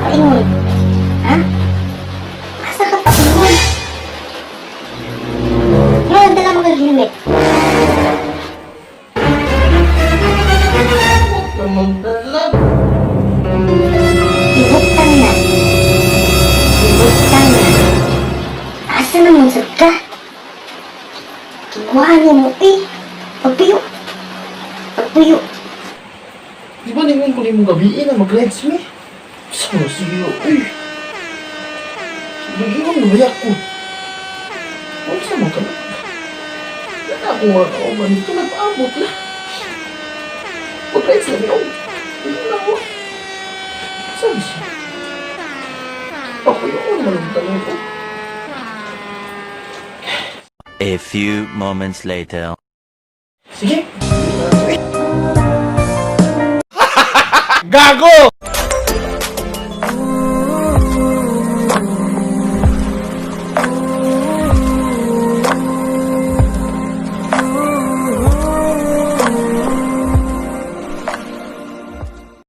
paingon? Ha? Asa ka paingon? Nga, dala mo kag helmet. Naman dala. Ibutang na. Ibutang na. Asa naman sad ka? Kikuha ni mo eh. Pagpuyo. Pagpuyo. Di ba ningon ko nimo gabi na mag-rides mi? Sa siyo, uy. Nag-iwan na bayak ko. Unsa man ka na? Wala akong mga kauban dito, nagpaabot na. Mag-rides na mi, oh. Hindi na ako. Sabi siya. Papuyo, naman ang tanong ko. A few moments later. Sige. Gago!